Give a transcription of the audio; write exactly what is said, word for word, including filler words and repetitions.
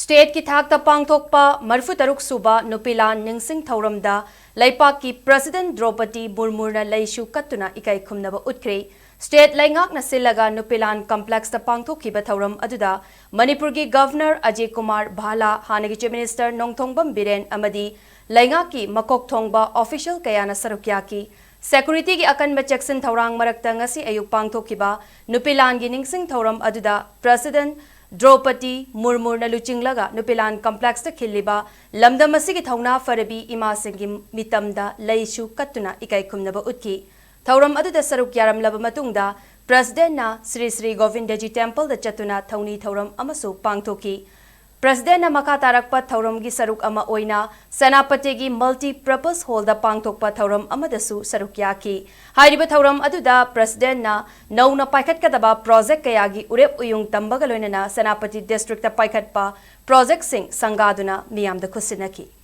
ꯁ꯭ꯇꯦꯠꯀꯤ ꯊꯥꯛꯇ ꯄꯥꯡꯊꯣꯛꯄ ꯃꯔꯤꯐꯨ ꯇꯔꯨꯛ ꯁꯨꯕ ꯅꯨꯄꯤ ꯂꯥꯟ ꯅꯤꯡꯁꯤꯡ ꯊꯧꯔꯝꯗ ꯂꯩꯄꯥꯛꯀꯤ ꯄ꯭ꯔꯁꯤꯗꯦꯟꯠ ꯗ꯭ꯔꯧꯄꯗꯤ ꯃꯨꯔꯃꯨꯅ ꯂꯩꯁꯨ ꯀꯠꯇꯨꯅ ꯏꯀꯥꯏ ꯈꯨꯝꯅꯕ ꯎꯠꯈ꯭ꯔꯦ꯫ ꯁ꯭ꯇꯦꯠ ꯂꯩꯉꯥꯛꯅ ꯁꯤꯜꯂꯒ ꯅꯨꯄꯤ ꯂꯥꯟ ꯀꯝꯄ꯭ꯂꯦꯛꯁꯇ ꯄꯥꯡꯊꯣꯛꯈꯤꯕ ꯊꯧꯔꯝ ꯑꯗꯨꯗ ꯃꯅꯤꯄꯨꯔꯒꯤ ꯒꯚꯔꯅꯔ ꯑꯖꯌ ꯀꯨꯃꯥꯔ ꯚꯥꯂꯥ, ꯍꯥꯟꯅꯒꯤ ꯆꯤꯐ ꯃꯤꯅꯤꯁꯇꯔ ꯅꯣꯡꯊꯣꯡꯕꯝ ꯕꯤꯔꯦꯟ ꯑꯃꯗꯤ ꯂꯩꯉꯥꯛꯀꯤ ꯃꯀꯣꯛ ꯊꯣꯡꯕ ꯑꯣꯐꯤꯁꯤꯌꯦꯜ ꯀꯌꯥꯅ ꯁꯔꯨꯛ ꯌꯥꯈꯤ꯫ ꯁꯦꯀ꯭ꯌꯨꯔꯤꯇꯤꯒꯤ ꯑꯀꯟꯕ ꯆꯦꯛꯁꯤꯟ ꯊꯧꯔꯥꯡ ꯃꯔꯛꯇ ꯉꯁꯤ ꯑꯌꯨꯛ ꯄꯥꯡꯊꯣꯛꯈꯤꯕ ꯅꯨꯄꯤ ꯂꯥꯟꯒꯤ ꯅꯤꯡꯁꯤꯡ ꯊꯧꯔꯝ ꯑꯗꯨꯗ ꯄ꯭ꯔꯁꯤꯗꯦꯟꯠ ꯗ꯭ꯔꯧꯄꯗꯤ ꯃꯨꯔꯃꯨꯅ ꯂꯨꯆꯤꯡꯂꯒ ꯅꯨꯄꯤ ꯂꯥꯟ ꯀꯝꯄ꯭ꯂꯦꯛꯁꯇ ꯈꯤꯜꯂꯤꯕ ꯂꯝꯗꯝ ꯑꯁꯤꯒꯤ ꯊꯧꯅꯥ ꯐꯔꯕꯤ ꯏꯃꯥꯁꯤꯡꯒꯤ ꯃꯤꯇꯝꯗ ꯂꯩꯁꯨ ꯀꯠꯇꯨꯅ ꯏꯀꯥꯏ ꯈꯨꯝꯅꯕ ꯎꯠꯈꯤ꯫ ꯊꯧꯔꯝ ꯑꯗꯨꯗ ꯁꯔꯨꯛ ꯌꯥꯔꯝꯂꯕ ꯃꯇꯨꯡꯗ ꯄ꯭ꯔꯁꯤꯗꯦꯟꯠꯅ ꯁ꯭ꯔꯤ ꯁ꯭ꯔꯤ ꯒꯣꯕꯤꯟꯗꯖꯤ ꯇꯦꯝꯄꯜꯗ ꯆꯠꯇꯨꯅ ꯊꯧꯅꯤ ꯊꯧꯔꯝ ꯑꯃꯁꯨ ꯄꯥꯡꯊꯣꯛꯈꯤ꯫ ꯄ꯭ꯔꯁꯤꯗꯦꯟꯠꯅ ꯃꯈꯥ ꯇꯥꯔꯛꯄ ꯊꯧꯔꯝꯒꯤ ꯁꯔꯨꯛ ꯑꯃ ꯑꯣꯏꯅ ꯁꯦꯅꯥꯄꯇꯤꯒꯤ ꯃꯜꯇꯤ ꯄꯔꯄꯁ ꯍꯣꯜꯗ ꯄꯥꯡꯊꯣꯛꯄ ꯊꯧꯔꯝ ꯑꯃꯗꯁꯨ ꯁꯔꯨꯛ ꯌꯥꯈꯤ꯫ ꯍꯥꯏꯔꯤꯕ ꯊꯧꯔꯝ ꯑꯗꯨꯗ ꯄ꯭ꯔꯁꯤꯗꯦꯟꯠꯅ ꯅꯧꯅ ꯄꯥꯏꯈꯠꯀꯗꯕ ꯄ꯭ꯔꯣꯖꯦꯛ ꯀꯌꯥꯒꯤ ꯎꯔꯦꯞ ꯎꯌꯨꯡ ꯇꯝꯕꯒ ꯂꯣꯏꯅꯅ ꯁꯦꯅꯥꯄꯇꯤ ꯗꯤꯁꯇ꯭ꯔꯤꯛꯇ ꯄꯥꯏꯈꯠꯄ ꯄ꯭ꯔꯣꯖꯦꯛꯁꯤꯡ ꯁꯪꯒꯥꯗꯨꯅ ꯃꯤꯌꯥꯝꯗ ꯈꯨꯠꯁꯤꯟꯅꯈꯤ꯫